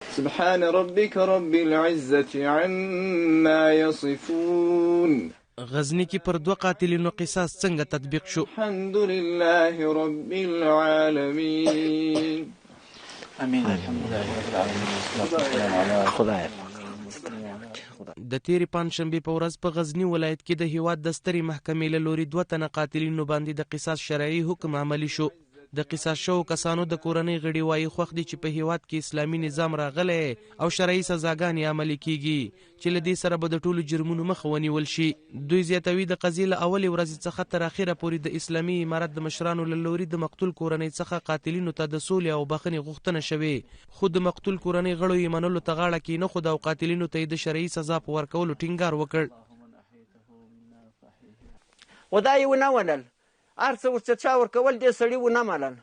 سبحان ربك رب العزة عما يصفون. غزني کې پر دوه قاتلینو قصاص څنګه تطبیق شو؟ الحمد لله رب العالمين. امين، الحمد لله رب العالمين والصلاة والسلام على خدای. د تېرې پنجشنبې په ورځ په غزني ولایت کې د هیواد د سترې محکمې له لوري دوه تنه قاتلینو باندې د قصاص شرعي حکم عملي شو. د قصاص شوو کسانو د کورنۍ غړي وايي، خوښ دي چې په هیواد کې اسلامي نظام راغلی او شرعي سزاګانې عملي کیږي، چې له دې سره به د ټولو جرمونو مخه ونیول شي. دوی زیاتوي، د قضیې له اولې ورځې څخه تر اخره پورې د اسلامي امارت د مشرانو له لوري د مقتول کورنۍ څخه قاتلینو ته د سولې او بخښنې غوښتنه شوې، خو د مقتول کورنۍ غړو یې منلو ته غاړه کېنښوده او قاتلینو ته یې د شرعي سزا په ورکولو ټینګار وکړ. خو دا یې ونه منل، هر څه ورته چا ورکول دې سړي ونه منل.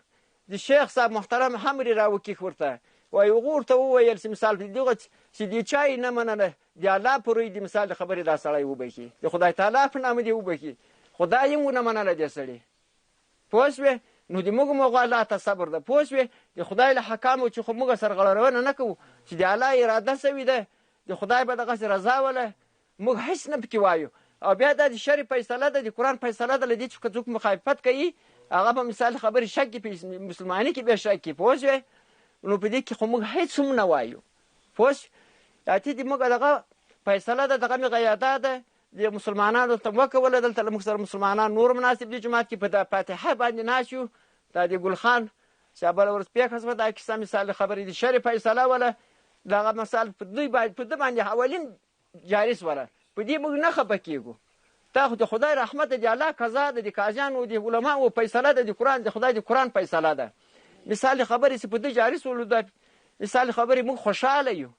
د شیخ صاحب محترم امر یې راوکیښ ورته، وایي هغو ورته وویل چې مثال دغه چې دې چا یې نه منله، د الله په روی د مثال د خبرې دا سړی وبښي، د خدای تعالی په نامه دې وبښي، خو دا یې هم ونه منله دې سړي، پوه شوې؟ نو د موږ هم هغه الله ته صبر ده، پوه شوې؟ د خدای له حکامو چې خو موږ سرغړونه نه کوو، چې د الله اراده سوې ده، د خدای به دغسې رضا وله، موږ هیڅ نه پکې وایو. او بیا دا د شرع فیصله ده، د قرآن فیصله ده، له دې چې که څوک مخالفت کوي هغه په مثال خبرې شک کې، په مسلمانۍ کې بیا شک کې، پوه شوې؟ نو په دې کې خو موږ هیڅ هم نه وایو، پوه شوې؟ اتې د موږ دغه فیصله ده، دغه مې غیاده ده، د مسلمانانو ته وکوله. دلته له موږ سره مسلمانان نور مناسب دي، جومات کې په دا فاتحه باندې ناست یو. دا د ګل خان چې بله ورځ پېښه شوه، دا کیسه مثال خبرې د شرع فیصله وله، دغه مثال په دوی باندې، په ده باندې اولین جاري سوله، په دې موږ نه خفه کېږو. دا خو د خدای رحمت ده، د الله قضا ده، د قاضیانو د علماو فیصله ده، د قرآن، د خدای د قرآن فیصله ده. مثال خبرې چې په ده جاري سولو، دا مثال خبرې موږ خوشحاله یو.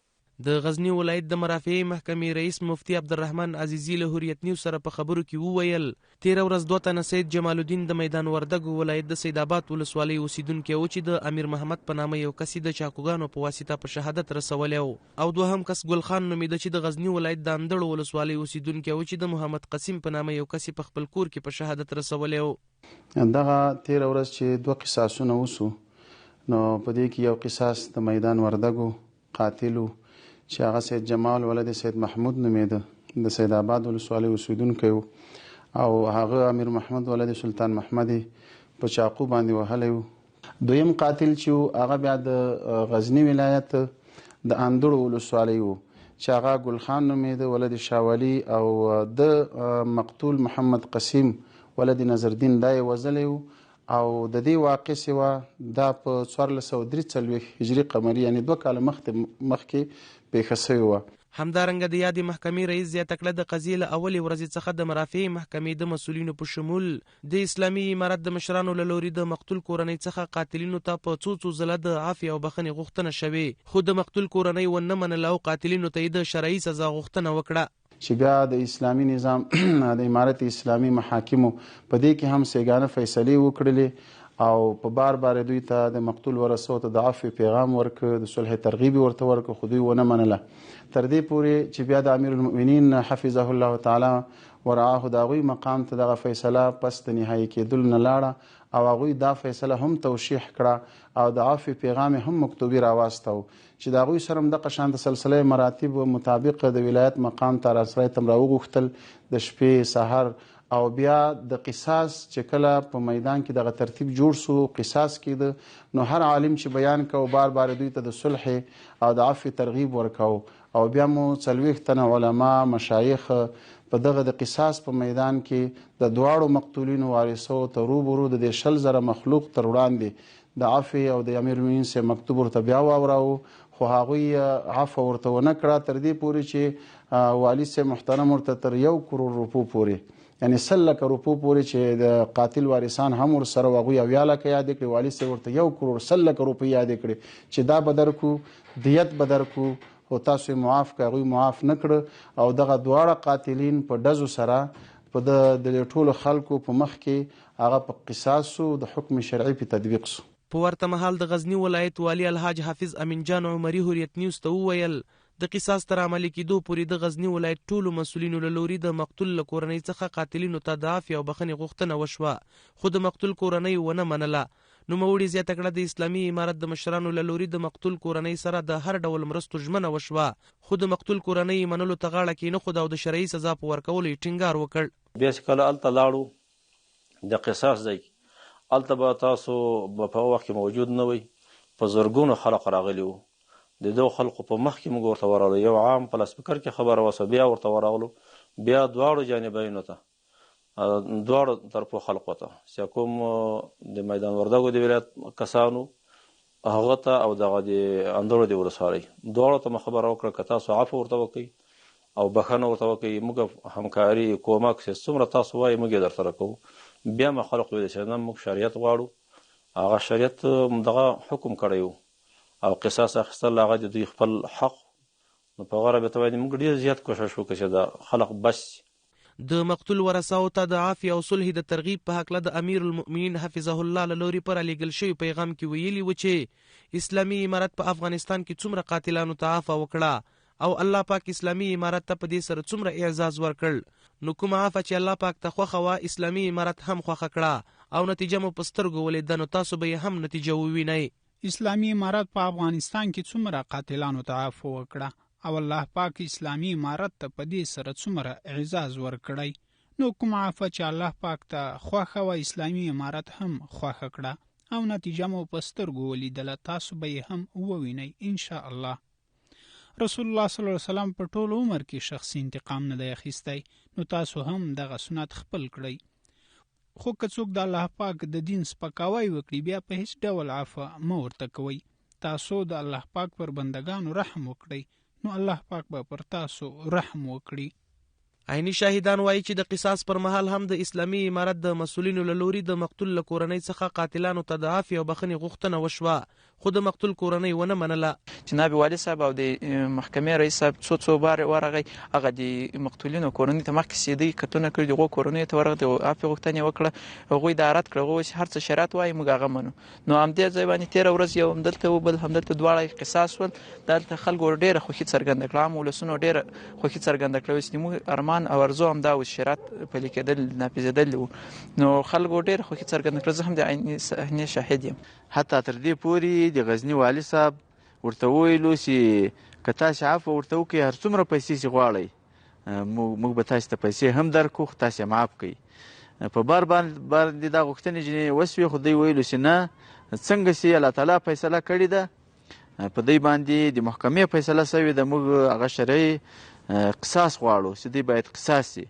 د غزني ولایت د مرافعې محکمې رئیس مفتي عبدالرحمن عزیزي له حریت نیوز سره په خبرو کې وویل، تېره ورځ دوه تنه سید جمال الدین د میدان وردګو ولایت د سیدآباد ولسوالۍ اوسېدونکی و، چې د امیر محمد په نامه یو کس یې د چاقوګانو په واسطه په شهادت رسولی و، او دوهم کس ګل خان نومېده، چې د غزني ولایت د اندړو ولسوالۍ اوسېدونکی و، چې د محمد قسیم په نامه یو کس یې په خپل کور کې په شهادت رسولی و. دغه تېره ورځ چې دوه قصاصونه وسو، نو په دې کې یو قصاص د میدان وردګو قاتل و، چې هغه سید جمال ولد سید محمود نومېده، د سید آباد ولسوالۍ اوسېدونکی و، او هغه امیر محمد ولد سلطان محمد په چاقو باندې وهلی و. دویم قاتل چې و، هغه بیا د غزني ولایت د اندړو ولسوالۍ و، چې هغه ګل خان نومېده ولد شاولي، او د مقتول محمد قسیم ولد نظردین دا یې وزلی و. او د دې واقع سوا دا په 1443 هجري قمري، یعنی 2 کاله مخکې پېښه سوې وه. همدارنګه د یادې محکمې رئیس زیاته کړه، د قضیې له اولې ورځې څخه د مرافعې محکمې د مسؤلینو په شمول د اسلامي امارت د مشرانو له لوري د مقتول کورنۍ څخه قاتلینو ته په څو څو ځله د عفوې او بخښنې غوښتنه شوې، خو د مقتول کورنۍ ونه منله او قاتلینو ته یې د شرعي سزا غوښتنه وکړه. چې بیا د اسلامي نظام د امارت اسلامي محاکمو په دې کې هم سېګانه فیصلې وکړلې، او په بار بار دوی ته د مقتول ورثو ته د عفوې پیغام ورکړ، د صلح ترغیب یې ورته ورکړ، خو دوی ونه منله. تر دې پورې چې بیا د امیر المؤمنین حفظه الله تعالی ورعاه د هغوی مقام ته دغه فیصله پس د نهایي کېدلو نه لاړه، او هغوی دا فیصله هم توشیح کړه او د عفوې پیغام یې هم مکتوبي راواستاو، چې د هغوی سره هم دغه شان د سلسله مراتب مطابق د ولایت مقام ته راسرای ته هم راوغوښتل د شپې سحر. او بیا د قصاص چې کله په میدان کې دغه ترتیب جوړ سو، قصاص کېده، نو هر عالم چې بیان کاوه بار بار دوی ته د صلح او د عفوې ترغیب ورکاوه. او بیا مو 40 تنه علما مشایخ په دغه د قصاص په میدان کې د دواړو مقتولینو وارثو ته روبرو د دې 20 زره مخلوق تر وړاندې د عفوې او د امیر المؤمنین صاحب مکتوب ورته بیا واوراوه، خو هغوی عفوه ورته ونه کړه. تر دې پورې چې والي صاحب محترم ورته تر 1 کروڑ روپو پورې، یعنی 100 لکه روپو پورې چې د قاتل وارثان هم ورسره وو، هغوی 70 لکه یادې کړې، والي صاحب ورته 1 کروڑ 100 لکه روپۍ یادې کړې چې دا به درکو، دیت به درکو، خو تاسو یې معاف کړئ. هغوی معاف نه کړه، او دغه دواړه قاتلین په ډزو سره په د دې ټولو خلکو په مخ کې هغه په قصاص سو، د حکم شرعي په تطبیق سو. په ورته مهال د غزني ولایت والي الحاج حافظ امین جان عمري حریت نیوز ته وویل، د قصاص تر عملي کېدو پورې د غزني ولایت ټولو مسؤلینو له لوري د مقتول له کورنۍ څخه قاتلینو ته د عفوې او بخښنې غوښتنه وشوه، خو د مقتول کورنۍ ونه منله. نوموړي زیاته کړه، د اسلامي امارت د مشرانو له لوري د مقتول کورنۍ سره د هر ډول مرستو ژمنه وشوه، خو د مقتول کورنۍ یې منلو ته غاړه کېنښوده او د شرعي سزا په ورکولو یې ټینګار وکړ. بیا چې کله هلته لاړو د قصاص ځای کې، هلته به تاسو به په هغه وخت کې موجود نه وئ، په زرګونو خلق راغلي وو، د دغو خلقو په مخ کې موږ ورته ورغلو، یو عام په لاسپیکر کې خبره وسوه، بیا ورته ورغلو، بیا دواړو جانبینو ته دواړو طرفو خلقو ته چې کوم د میدان وردګو د ولایت کسانو هغه ته او دغه د اندړو د ولسوالۍ دواړو ته مو خبره وکړه که تاسو عفو ورته وکړئ او بخښنه ورته وکړئ، موږ همکاري کومک چې څومره تاسو وایئ موږ یې درسره کوو. بیا مو خلق ویل چې نه موږ شریعت غواړو، هغه شریعت دغه حکم کړی وو او قصاص اخیستل هغه د دوی خپل حق، نو په هغه رابطه باندې موږ ډېر زیات کوښښ وکړ چې دا خلق بچ شي. د مقتول ورثاوو ته د عفوې او صلحې د ترغیب په هکله د امیرالمؤمنین حفظه الله له لوري په رالېږل شوي پیغام کې ویلي و چې اسلامي امارت په افغانستان کې څومره قاتلانو ته عفوه وکړه او الله پاک اسلامي امارت ته په دې سره څومره اعزاز ورکړ، نو کومه عفوه چې الله پاک ته خوښه وه اسلامي امارت هم خوښه کړه او نتیجه مو په سترګو ولیده نو تاسو به یې هم نتیجه ووینئ. اسلامي امارت په افغانستان کې څومره قاتلانو ته عفوه وکړه او الله پاک اسلامي امارت ته په دې سره څومره اعزاز ورکړی، نو کومه عفوه چې الله پاک ته خوښه وه اسلامي امارت هم خوښه کړه او نتیجه مو په سترګو ولیدله، تاسو به یې هم ووینئ ان شاء الله. رسول الله صلی الله علیه وسلم په ټول عمر کې شخصي انتقام نه دی اخیستی، نو تاسو هم دغه سنت خپل کړئ. خو که څوک د الله پاک د دین سپکاوی وکړي بیا په هیڅ ډول عفوه مه ورته کوئ. تاسو د الله پاک پر بندګانو رحم وکړئ نو الله پاک به پر تاسو رحم وکړي. عیني شاهدان وايي چې د قصاص پر مهال هم د اسلامي امارت د مسؤلینو له لوري د مقتول له کورنۍ څخه قاتلانو ته د عفوې او بخښنې غوښتنه وشوه، خو د مقتول کورنۍ ونه منله. جناب والي صاحب او د محکمې رئیس صاحب څو څو بار ورغی، هغه د مقتولینو کورنۍ ته مخکې چې دوی کتونه کړي دي، هغو کورنیو ته ورغی، د عفوې غوښتنه یې وکړه، هغوی دا رد کړه، هغوی وویل چې هر څه شریعت وايي موږ هغه منو. نو همدې ځای باندې تېره ورځ یو همدلته و بل همدلته دواړه قصاص شول، دلته خلکو ډېره خوښي څرګنده کړه، عام ولسونو ډېره خوښي څرګنده کړه، چې موږ ارمان او ارزو همدا و چې شریعت پلي کېدل نافذېدل وو، نو خلکو ډېره خوښي څرګنده کړه، زه هم د عیني صحنې شاهد یم. حتی تر دې پورې د غزني والي صاحب ورته وویلو چې که تاسې عفوه ورته وکړئ هر څومره پیسې چې غواړئ موږ به تاسې ته پیسې هم درکړو خو تاسې معاف کړئ. په بار باندې دا غوښتنې جنې وسوې خو دوی ویلو چې نه، څنګه چې الله تعالی فیصله کړې ده په دوی باندې د محکمې فیصله شوې ده، موږ هغه شرعي قصاص غواړو چې دوی باید قصاص شي.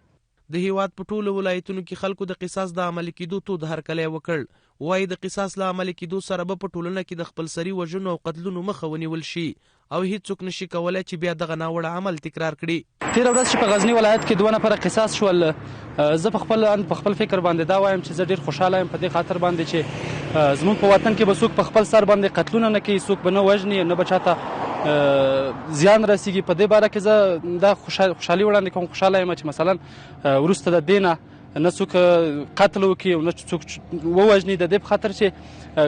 د هېواد په ټولو ولایتونو کې خلکو د قصاص د عملي کېدو تود هرکلی وکړ، وايي د قصاص له عملي کېدو سره به په ټولنه کې د خپلسري وژنو او قتلونو مخه ونیول شي او هیڅوک نه شي کولای چې بیا دغه ناوړه عمل تکرار کړي. تېره ورځ چې په غزني ولایت کې دوه نفره قصاص شول، زه په خپل اند په خپل فکر باندې دا وایم چې زه ډېر خوشحاله یم په دې خاطر باندې چې زموږ په وطن کې به څوک په خپل سر باندې قتلونه نه کوي، څوک به نه وژني، نه به چاته زیان رسیږي. په دې باره کې زه دا خوشحالي وړاندې کوم، خوشحاله یم چې مثلا وروسته د دې نه نه څوک قتل وکړي او نه څوک ووژني، د دې په خاطر چې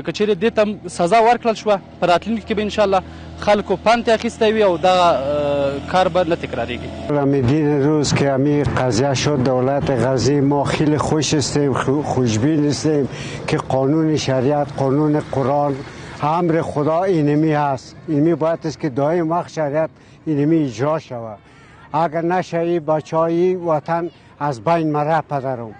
که چیرې دې ته سزا ورکړل شوه په راتلونکي کې به ان شاء الله خلکو پند اخیستی وي او دا کار به نه تکراریږي. امیدین روز که امی قضیه شد دولت غزنی ما خیلی خوش هستیم، خوشبین هستیم که قانون شریعت، قانون قرآن، امر خدا اینمی هست، اینمی باید است که دایم وقت شریعت اینمی اجرا شود. اگر نشه ای بچه های وطن از بین مره پدرم،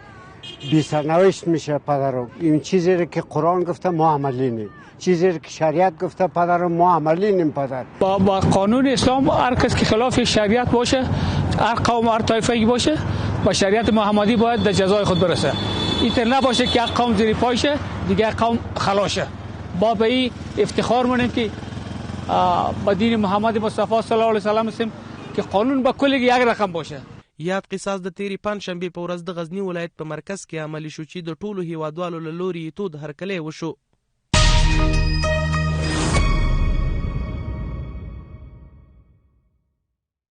بی سرنوشت میشه پدرم. این چیزی رو که قرآن گفته ما عملی نیم، چیزی رو که شریعت گفته پدرم ما عملی نیم پدر. با قانون اسلام هر کس که خلاف شریعت باشه، هر قوم هر طایفه باشه، با شریعت محمدی باید در جزای خود برسه. اینطور نباشه که یک قوم زیر پایشه دیگه قوم خلاشه. با به این افتخار مونیم که با دین محمد مصطفی صلی الله علیه وسلم هستیم که قانون به کل یک رقم باشه. یاد قصاص د تېرې پنجشنبې په ورځ د غزني ولایت په مرکز کې عملي شو چې د ټولو هېوادوالو له لوري یې تود هرکلی وشو.